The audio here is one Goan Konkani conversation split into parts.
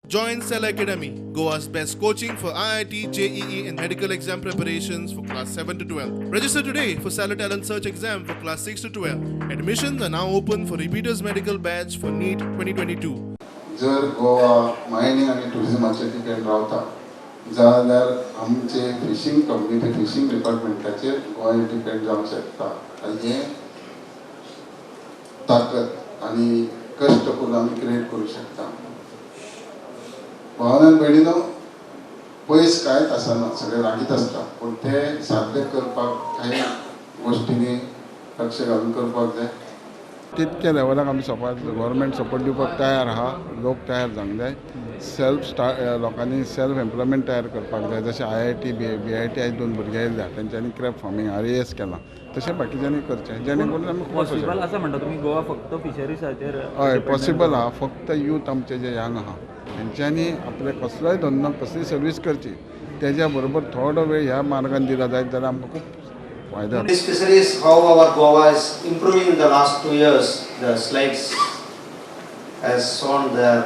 Join Cell Academy, Goa's best coaching for IIT, JEE, and medical exam preparations for class 7 to 12. Register today for Stellar Talent Search exam for class 6 to 12. Admissions are now open for repeaters medical batch for NEET 2022. जर गोवा मायनींग आनी टुरिजमाचेर डिपेंड रावता जाल्यार आमचे फिशींग कम्युनिटी, फिशींग डिपार्टमेंटाचेर गोंय डिपेंड जावंक शकता आनी हें ताकद आनी कश्ट करून आमी क्रिएट करूं शकता. भावान भयणीनो, पयस कांयच आसना, सगळें लागींच आसता, पूण तें साध्य करपाक कांय गोश्टींनी लक्ष घालून करपाक जाय. तितक्या लेवलाक आमी सपोर्ट, गव्हर्मेंट सपोर्ट दिवपाक तयार आहा. लोक तयार जावंक जाय. सेल्फ स्टा लोकांनी सेल्फ एम्प्लॉयमेंट तयार करपाक जाय. जशें आयआयटी, बी आयटी आयज दोन भुरगे येयल्या, तेंच्यांनी क्रॅब फार्मींग, आरएएस केलां, तशें बाकीच्यांनी करचें जेणे करून आमी पॉसिबल आसा म्हणटा तुमी, गोवा फक्त फिशरीजाचेर? हय, पॉसिबल आहा. फक्त यूथ आमचे जे यंग आहा, तेंच्यांनी आपले कसलोय धंदो, कसलीय सर्वीस करची, तेज्या बरोबर थोडो वेळ ह्या मार्गान दिला जायत जाल्यार आमकां खूब फायदो जाता. This fisheries, how our Goa is improving in the last 2 years, the slides has shown there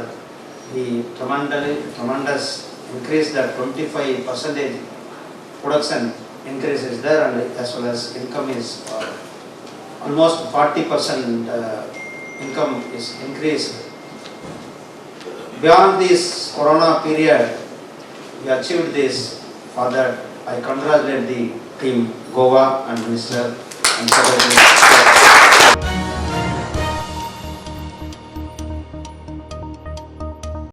the tremendous increase, that 25 percentage production increase is there, and as well as income is almost 40% income is increased. Beyond this corona period, we achieved this. For that, I congratulate the team Goa and Minister and Secretary.